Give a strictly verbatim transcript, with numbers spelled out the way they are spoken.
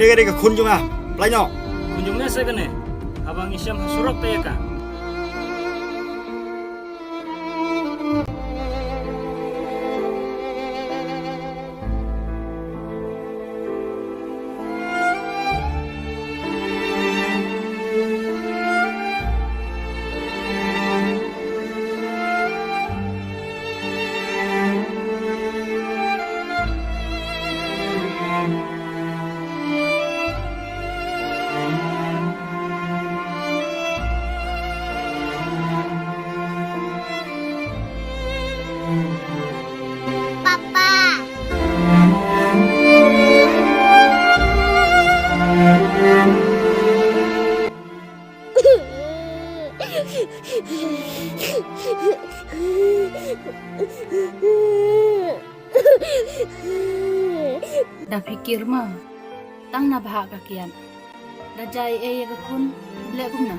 Ka dei ka khun jong nga. Pynlait noh. Khun jong me sa kane. Haba ngi shem ha surok te ïa ka. Papa. Da phi kyrmen tang na bha ka kiad. Da jia ei ei ïa ka khun, leh kumno?